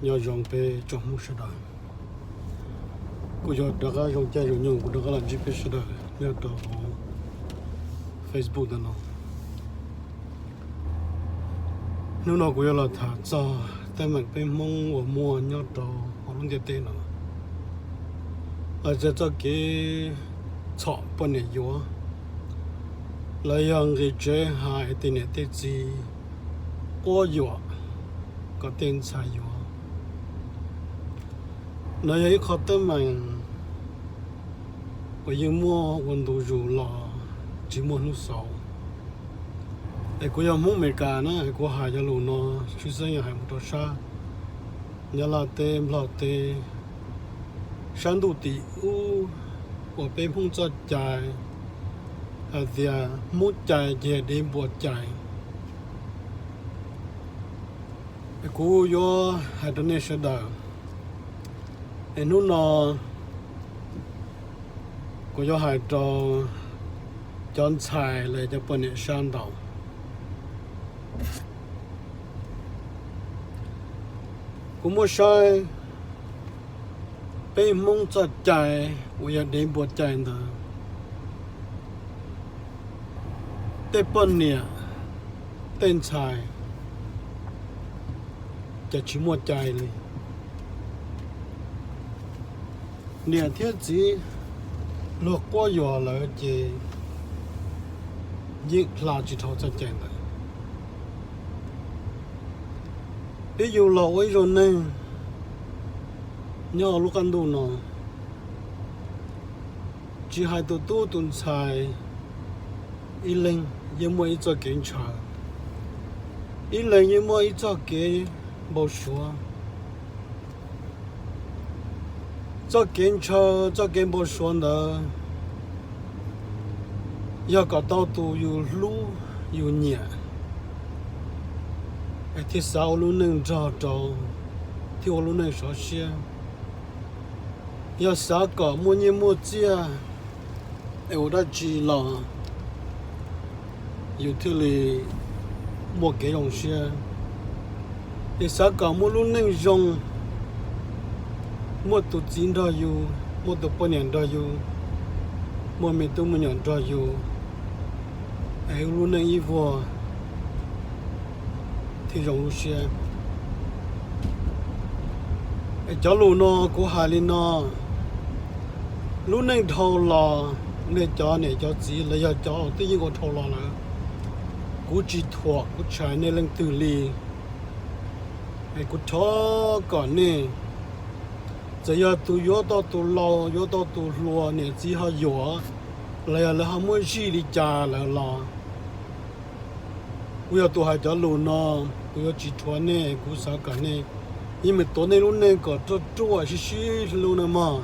Nyob zoo peb tsoom Hmoob sawv daws, kuv yuav rov qab zoo caij zoo nyoog kuv rov qab los ntsib peb sawv daws nyob rau hauv Facebook ntawm no. Hnub no kuv yuav los tham txog teeb meem peb Hmoob uas muaj nyob rau hauv lub ntiaj teb no, los txog txoj kev txhom poj niam yuav, los yog nqis tsev hais tej niam tej txiv quab yuam kom tej ntxhais yuav. No yog ib qho teeb meem uas yeej muaj ua ntu zus los tsis muaj hnub xaus. Es kuv yog Hmoob Amelikas na, kuv hais cov lus no tshwj xeeb yog hais mus rau sab Nyab Laj teb, Nplog teb, sab ntuj tim ub uas peb Hmoob txoj cai hais tias Hmoob cai ces dev npua cai. Es kuv yuav hais rau nej sawv daws, es hnub no kuv yuav hais rau cov ntxhais los cov poj niam sab nraud. Kuv muab saib peb Hmoob txoj cai uas yog dev npua cai ntawd, tej poj niam, tej ntxhais ces tsis muaj cai li. Niam thiab txiv luag quab yuam lawm ces yeej hla tsis dhau txoj cai ntawd. Peb yug los ua ib zaug neeg nyob lub qab ntuj no, tsis hais tus tub tus ntxhais, ib leeg yeej muaj ib txoj kev ntshaw, ib leeg yeej muaj ib txoj kev npau suav. Txoj kev ntshaw, txoj kev npau suav ntawd yog kom tau tus yus hlub yus nyiam, es thiaj xav ua lub neej nrog rau, thiaj ua lub neej sov siab. Yog xav kom muaj nyiaj muaj txiaj, es ua dab tsi los yus thiaj li muaj kev zoo siab. Es xav kom muaj lub neej zoo, muaj tus txiv nrog yus, muaj tus poj niam nrog yus, muaj me tub me nyuam nrog yus, es lub neej ib vuag thiaj zoo lub siab. Es cov lus no kuv hais li no, lub neej dhau los, nej cov niam cov txiv los yog cov twb yeej ua dhau los lawm, kuv tsis thuam kuv tsis hais nej leej twg li. Es kuv thov kom nej, txawm yog tus yuav tau tus laus, yuav tau tus hluas, niam txiv ho yuam, los yog lawv ho muab zij li cas lawm los, kuv yog tus hais cov lus no, kuv yuav tsis thuam nej, kuv xav kom nej yeej meem tuav nej lub neej kom ruaj ruaj sib sib hlub no mog.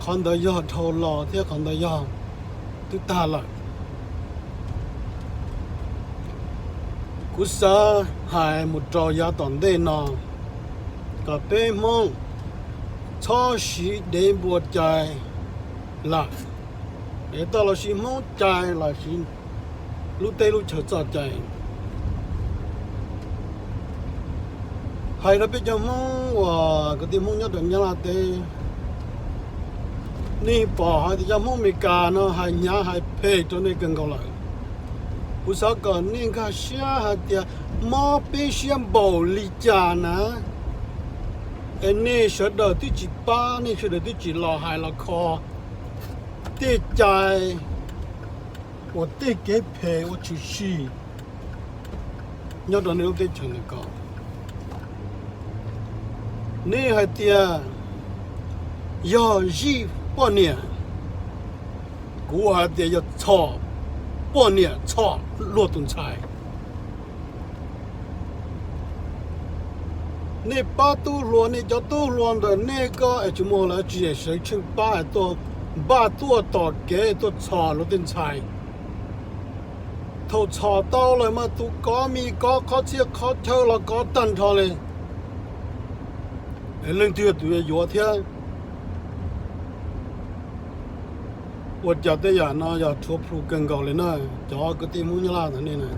Qhov ntawd yog dhau los thiab qhov ntawd yog twb tag lawm. Kuv xav hais mus rau yav tom ntej no, kom peb Hmoob txhob siv dev npua cai lawm, es tau los siv Hmoob cai los siv lub teb lub chaw txoj cai. Hais rau peb cov Hmoob uas kwv tij Hmoob nyob rau Nyab Laj teb, nej pom hais tias cov Hmoob Amelikas no hais hnyav hais phem rau nej kawg nkaus lawm. Kuv xav kom nej nkag siab hais tias mob peb siab npaum li cas na, es nej sawv daws twb tsis pab, nej sawv daws twb tsis los hais los kho tej cai uas tej kev phem uas tshwm sim nyob rau nej lub teb chaws ntawm ko. Nej hais tias yog zij poj niam, kuv hais tias yog txhom poj niam txhom luag tus ntxhais. Nej pab tub hluas, nej cov tub hluas ntawm nej ko es tsis muaj lawv tsis sawv tsheej pab es tuaj npaj tuaj tom kev tuaj txhom luag tej ntxhais. Thaum txhom tau lawm mas tus kov mis kov qhov txhia qhov chaw los kov tag nrho li. Es leej twg yog tus yuav yuav thiab? Ua cas tej yam no yog rhuav plhu kawg nkaus li na, cov kwv tij Hmoob Nyab Laj ntawm nej na.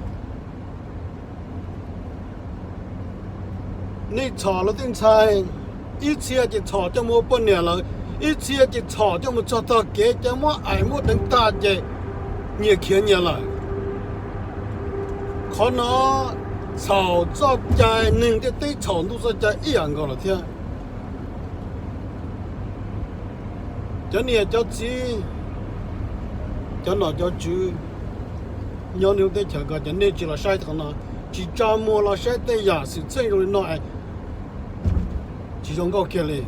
Nej txhom luag tej ntxhais, ib txhia ces txhom coj mus ua poj niam lawm, ib txhia ces txhom coj mus txog tog kev ces muab aim muab deev tag ces nyias khiav nyias lawm. Qhov no txhaum txoj cai, neeg ntiaj teb txhaum ntuj txoj cai ib yam nkaus lawm thiab. Cov niam cov txiv, cov nom cov tswv nyob nej lub teb chaws ko, cov nej tsis los saib qhov no, tsis tsa muag los saib tej yam xwm txheej zoo li no, tsis zoo nkauj kiag li.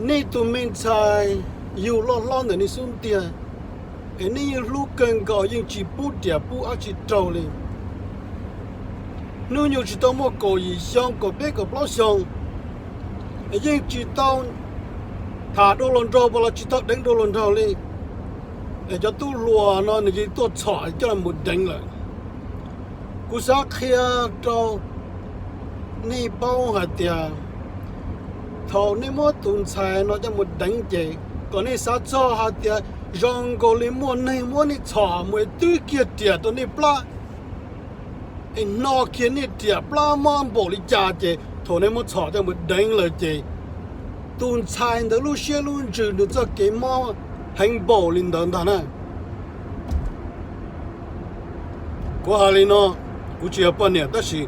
Nej tus me ntxhais yug loj hlob ntawm nej xub ntiag, es nej yeej hlub kawg nkaus, yeej tsis pub riam pub dab tsi rau li. Hnub nyoog tsis tau muaj kaum yim xyoo, kaum peb kaum plaub xyoo, es yeej tsis tau tham dua los nraug, los tsis tau deev dua los nraug li. Es cov tub hluas no nws yeej tuaj txhom coj los mus deev lawm. Kuv xav qhia rau nej paub hais tias thaum nej muab tus ntxhais no coj mus deev ces kom nej xav txog hais tias zoo nkaus li muaj neeg muab nej txhom mus es twb kiag riam rau nej plab, es hno kiag nej riam plab mob npaum li cas ces thaum nej muab txhom coj mus deev lawm ces tus ntxhais ntawd lub siab lub ntsws nws txoj kev mob heev npaum li ntawd ntag na. Kuv hais li no, kuv tsis yog poj niam tab sis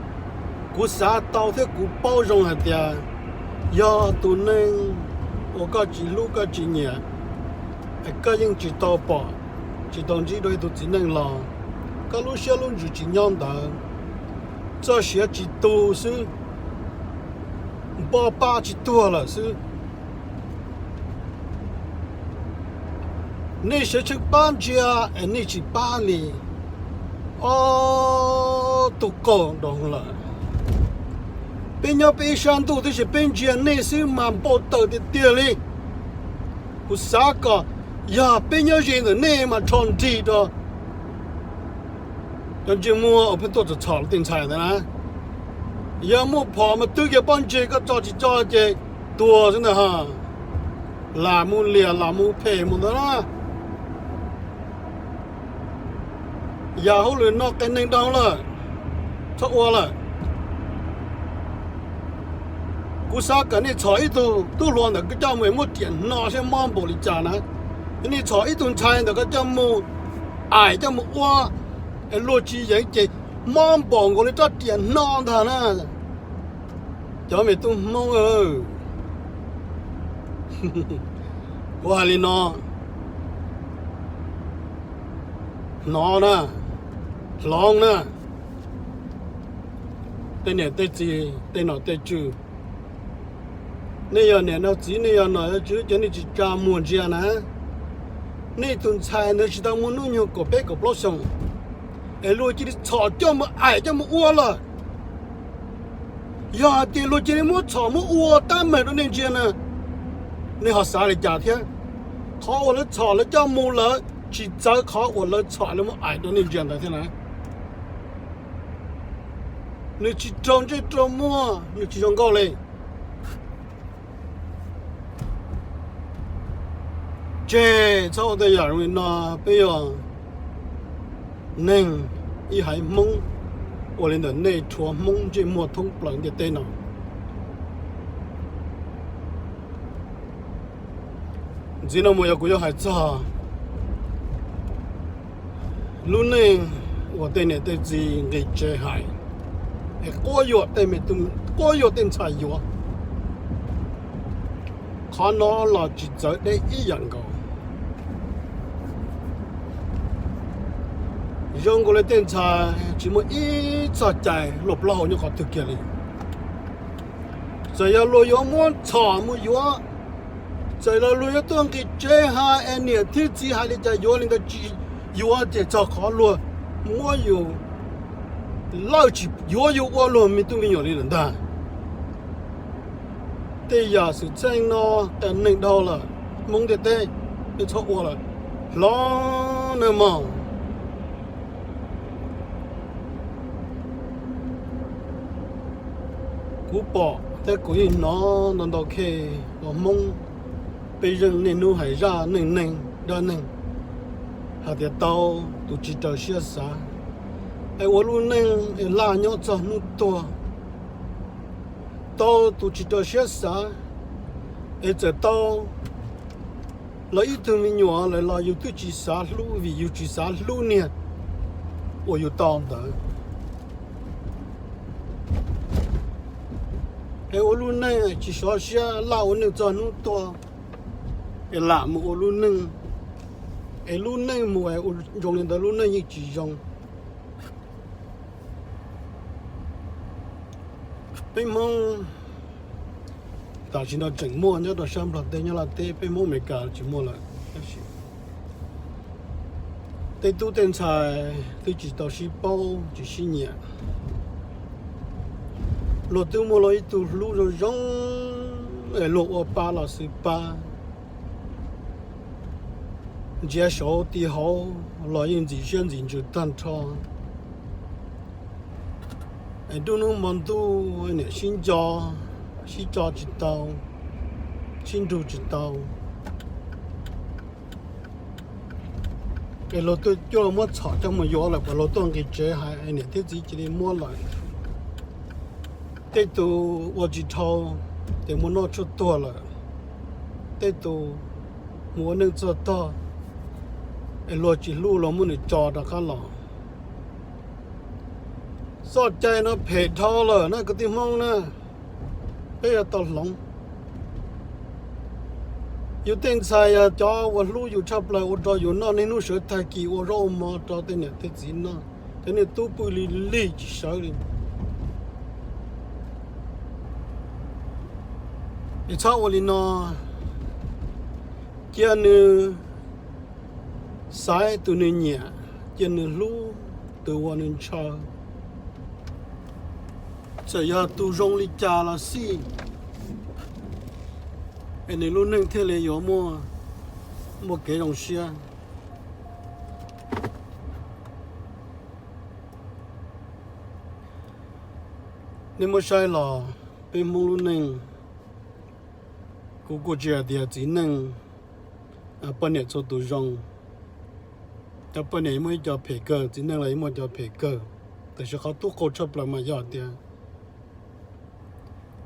kuv xav tau thiab kuv paub zoo hais tias yog tus neeg uas koj tsis hlub koj tsis nyiam, es koj yeej tsis tau pom, tsis tau ntsib dua ib tug txiv neej los koj lub siab lub ntsws tsis nyob ntawd, txoj sia tsis tu xwb, npo pa tsis tuag lawm xwb. Nej sawv tsees pab ntsia es nej tsis pab li ob tug qaug nroo lawm. Peb nyob peb ib sab ntuj tab sis peb ntsia nej xwb mas npau taws tiag tiag li. Kuv xav kom yog peb nyob ze ntawm nej mas rho nrig rau cov ntsej muag uas pheej tuaj txhom txhom tej ntxhais ntawd na. Yog muaj phom mas twb kiag pob ntseg, koj tso tsis tso ces tuag xwb ntag ho. Lam mus liam lam mus phem mus ntawd na. Yam hauj lwm no qias neeg dhau lawm, txhob ua lawm. Kuv xav kom nej txhom ib tug tub hluas ntawm koj coj mus muab riam hno saib mob npaum li cas na. Nej txhom ib tug ntxhais ntawm koj coj mus aim coj mus ua, es luag tsis yeev ces mob npaum nkaus li rab riam hno ntag na. Cov me tub Hmoob, kuv hais li no, hnov na, hloov na, tej niam tej txiv tej nom tej tswv, nej yog niam yog txiv, nej yog nom yog tswv ces nej tsis tsa muag ntsia na. Nej tus ntxhais ntawd tsis tau muaj hnub nyoog kaum peb kaum plaub xyoo es luag cia li txhom coj mus aim coj mus ua lawm. Yog hais tias luag cia li muab txhom muab ua tab meeg rau nej ntsia na, nej ho xav li cas thiab? Qhov uas lawv txhom lawv coj mus lawm tsis txawv qhov uas lawv txhom lawv muab aim rau nej ntsia ntawd thiab na. Nws tsis raug ntsej raug muag, nws tsis zoo nkauj li. Tseg txhob ua tej yam zoo li no, peb yog neeg ib haiv Hmoob, ua li ntawm nej rhuav Hmoob ntsej muag thoob plaws ntiaj teb no. Ntxiv no mus yog kuv yuav hais txog lub neej uas tej niam tej txiv nqis tsev hais, es quab yuam tej me tub, quab yuam tej ntxhais yuav. Qhov no los tsis txawv deb ib yam nkaus. Zoo nkaus li tej ntxhais tsis muaj ib txoj cai luaj plaub hau nyob qhov twg kiag li. Txawm yog luag yuav muab txhom mus yuav, txawm yog luag yuav tuaj nqis tsev hais es niam thiab txiv hais li cas yuav li ntawd tsis yuav ces txog qhov luag muab yus lawj tsis yuav yus ua luag me tub me nyuam li lawm ntag. Tej yam xwm txheej no qias neeg dhau lawm, Hmoob ntiaj teb, nej txhob ua lawm, hloov nawb mog. Kuv pom thiab kuv yeej hnov ntau ntau khej uas Hmoob peb zeej niaj hnub hais zaj neej neeg dab neeg hais tias tau tus tsis raws siab xav, Es ua lub neej es laj nyob txog hnub tuag, tau tus tsis rau siab xav, es txawm tau los ib tug me nyuam lawm los yus twb tsis xav hlub vim yus tsis xav hlub niag uas yus tau ntawd. Es ua lub neej tsis sov siab, laj ua neej txog hnub tuag, es lam mus ua lub neej, es lub neej mus es ua zoo li ntawd lub neej yeej tsis zoo. Peb Hmoob tam sim no tseem muaj nyob rau sab Nplog teb, nyob Laj teb, peb Hmoob Amelikas tsis muaj lawm. Tej tub tej ntxhais twb tsis tau sib paub tsis sib nyiam, luag twb muaj luag ib tug hlub zoo zoo, es luag ua pa los xwb pa, ntsiav saud ti hauv los yeej ntxim siab ntxim ntsws tag nrho. Es nruab hnub hmo ntuj niam sib nco, sib tso tsis tau, sib nrug tsis tau. Es luag tuaj cuaj muab txhom coj mus yuav lawm, luag tuaj nqis tsev hais niam thiab txiv cia li muab lawm. Tej tus ua tsis dhau, ces muaj noj tshuaj tuag lawm. Tej tus mus ua neej txog tog, es luag tsis hlub luag muab nws tso rov qab los. Txoj cai no phem dhau lawm na kwv tij Hmoob na, peb yuav tau hloov. Yus tej ntxhais yog cov uas hlub yus tshaj plaws ua rau yus noj niaj hnub sawv tag kis ua zaub ua mov rau tej niam tej txiv noj, cov niag tub pw lig lig tsis sawv li. Es txhob ua li no, cia nws xaiv tus nws nyiam, cia nws hlub tus uas nws ntshaw. Txawm yog tus zoo li cas los xij, es nws lub neej thiaj li yuav muaj, muaj kev zoo siab. Nej muab saib los, peb Hmoob lub neej, kuv kuj tsis hais tias txiv neej, poj niam txhua tus zoo, cov poj niam muaj ib co phem kawg, txiv neej los muaj cov phem kawg. Tab sis qhov tub qau tshaj plaws mas yog tias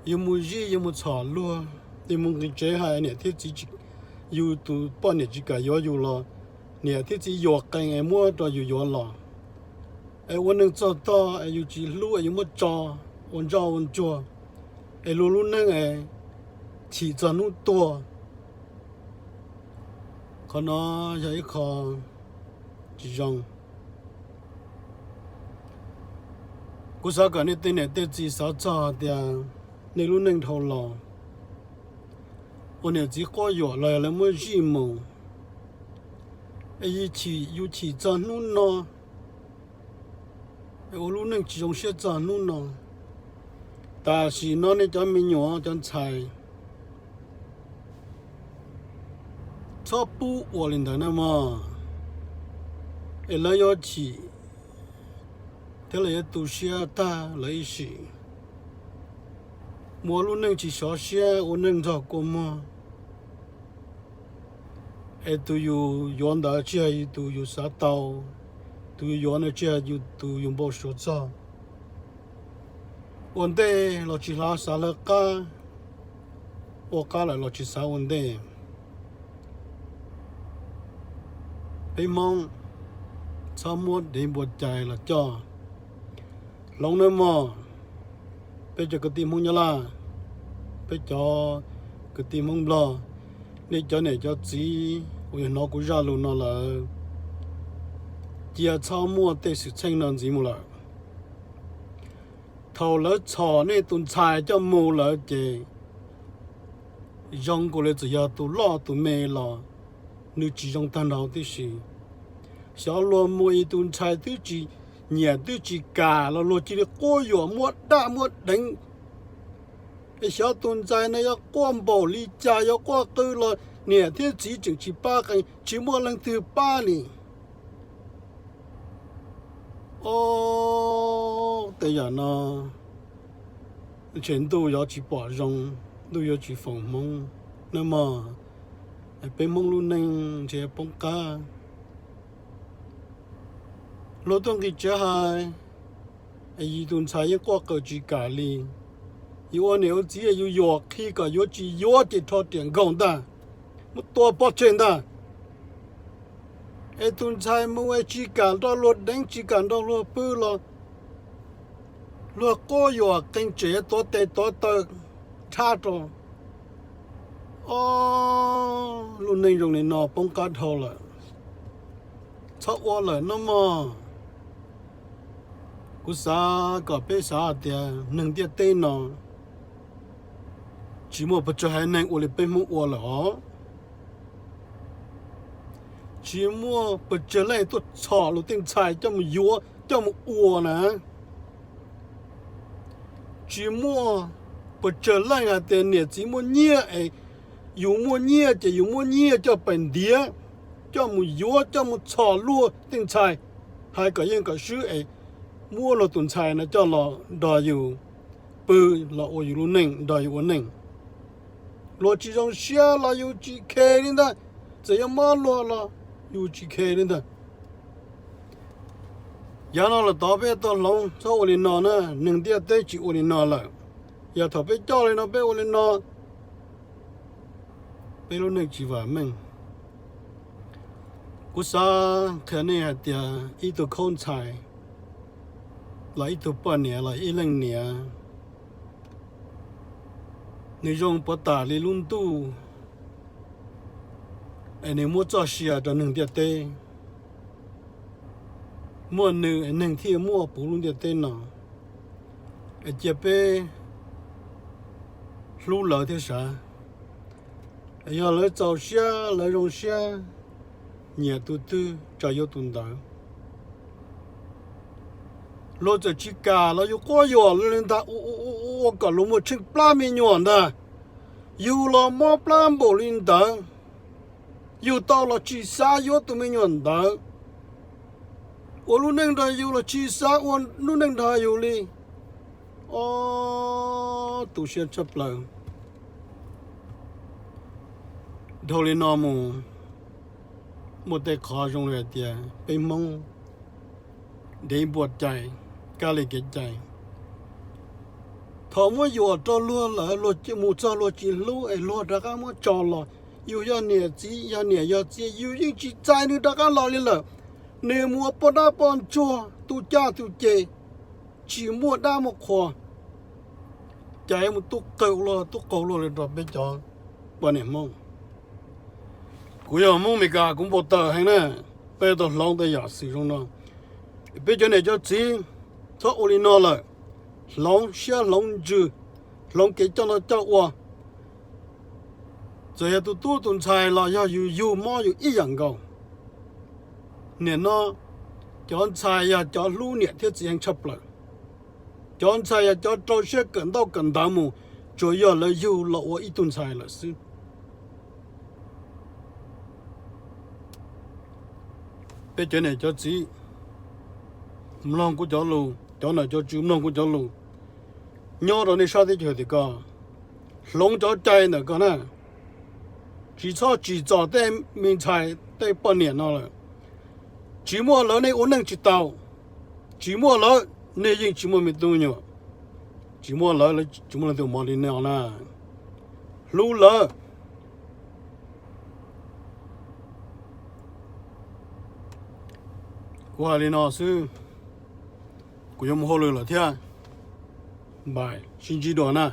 yus mus zij, yus mus txhom luag, yus mus nqis tsev hais niam thiab txiv, yus tus poj niam tsis kam yuav yus los niam thiab txiv yuam qees es muab rau yus yuav los. Es ua neej txog tog es yus tsis hlub es yus muab tso ua ntsoj ua ntsuag, es luag lub neej es chim txog hnub tuag. Qhov no yog ib qho tsis zoo. Kuv xav kom nej tej niam tej txiv xav txog tias nej lub neej dhau los, ua niam txiv quab yuam los lawv muab zij mus, es yus chim txog hnub no, es ua lub neej tsis zoo siab txog hnub no. Tam sim no nej cov me nyuam cov ntxhais txhob pub ua li ntawd na mog, es lawv yuav chim thiab lawv yuav tu siab tag lawv ib sim, mus ua lub neej tsis sov siab, ua neej nrog kua muag. Es tus yus yuav ntawd tsis yog tus yus xav tau, tus yus yuav ntawd tsis yog tus yus npau suav txog. Ua ntej los tsis xav lawv qab, ua qab lawm los tsis xav ua ntej. Peb Hmoob txhob muab dev npua cai los coj. Hloov nawb mog, peb cov kwv tij Hmoob Nyab Laj, peb cov kwv tij Hmoob Nplog, nej cov niam cov txiv uas yog hnov kuv zaj lus no lawm, cia txhob muaj tej xwm txheej no ntxiv mus lawm. Thaum lawv txhom nej tus ntxhais coj mus lawm ces zoo nkaus li txawm yog tus loj tus me los nws tsis zoo tag nrho tib si. Xyov luag muaj ib tus ntxhais twb tsis nyiam twb tsis kam los luag cia li quab yuam muab daj muab deev. Es xyov tus ntxhais no yuav quaj npaum li cas, yuav quaj qw los niam thiab txiv tseem tsis pab qee, tsis muaj leej twg pab li. Ob, tej yam no ntshe ntuj yuav tsis pom zoo, ntuj yuav tsis foom hmoov nawb mog. Peb Hmoob lub neej ntshe poob qab. Luag tuaj nqis tsev hais, Es yus tus ntxhais yeej quaj qw tsis kam li. Yus ua niam ua txiv yus yuam qhi kom yuav tsis yuav ces rho riam nkaug ntag, muab tua pov tseg ntag. Es tus ntxhais mus es tsis kam nrog luag deev, tsis kam nrog luag pw los luag quab yuam qee tsev tuav tes tuav taw dhab rau. Ob, lub neej zoo li no poob qab dhau lawm, txhob ua lawm nawb mog. Kuv xav kom peb xav hais tias neeg ntiaj teb no tsis muaj pes tsawg haiv neeg ua li peb Hmoob ua lawm os. Tsis muaj pes tsawg leej tuaj txhom luag tej ntxhais coj mus yuav coj mus ua na. Tsis muaj pes tsawg leej hais tias niam txiv muaj nyiaj es yus muaj nyiaj ces yus muaj nyiaj coj pes ntiav, coj mus yuav coj mus txhom luag tej ntxhais, hais kom yeej kom swb es muab luag tus ntxhais no coj los nrog yus pw, los ua yus lub neej nrog yus ua neej. Luag tsis zoo siab los yus tsis khe li ntag, txawm yuav mob luag los yus tsis khe li ntag. Yav no los tod peb tau hloov txhob ua li no na, neeg ntiaj teb tsis ua li no lawm. Yog thaum peb coj li no peb ua li no, peb lub neej tsis vam meej. Kuv xav qhia nej hais tias ib tug khaub ntxhais los ib tug poj niam los ib leej niam, nws zoo puas tas li lub ntuj es nws muab txoj sia rau neeg ntiaj teb. Muaj nws es neeg thiaj muaj puv lub ntiaj teb no. Es cia peb hlub lawv thiab sav. Yog lawv txaus siab lawv zoo siab, nyiam tus twg tsa yuav tus ntawd. Luag txawm tsis kam los yus quab yuam li ntag, ua kom luag muaj tsheej plab me nyuam ntag. Yus los mob plab npaum li ntawd, yus tau los tsis xav yuav tus me nyuam ntawd. Ua lub neej nrog yus los tsis xav ua lub neej nrog yus li. Ob, tu siab tshaj plaws. Dhau li no mus, muaj tej qhov zoo li hais tias peb Hmoob dev npua cai, kab li kev cai. Thaum muab yuam rau luag lawm, luag mus txog luag tsis hlub es luag rov qab muab tso los, yus yog niam txiv, yog niam yog txiv, yus yeej tsis txais nws rov qab los li lawm. Nws mus ua poj dab poj ntsuag, tu caj tu ces, tsis muaj dab muaj qhua, ces mus tub qw luag tub qaug luag li rau peb cov poj niam Hmoob. Kuv yog Hmoob Meskas kuv npau taws heev na, peb tau hloov tej yam xwm zoo no. Peb cov niam cov txiv, txhob ua li no lawm, hloov siab hloov ntsws, hloov kev coj noj coj ua. Txawm yog tus tub tus ntxhais los yog yus yug mob yus ib yam nkaus. Nim no cov ntxhais yog cov hlub niam thiab txiv heev tshaj plaws. Cov ntxhais yog cov rau siab kawm ntaub kawm ntawv mus, tsuas yog lawv yug los ua ib tug ntxhais lawm xwb. Peb cov niam cov txiv, mloog kuv cov lus, cov nom cov tswv mloog kuv cov lus, nyob rau nej sab teb chaws tim ko, hloov cov cai ntawm ko na, tsis txhob tsim txom tej me ntxhais tej poj niam no lawm. Tsis muaj lawv nej ua neej tsis tau, tsis muaj lawv nej yeej tsis muaj me tub me nyuam, tsis muaj lawv tsis muaj leej twg mov li no na. Hlub lawv. Kuv hais li no xwb, kuv yuav mus hauj lwm lawm thiab. Bye, sib ntsib dua na.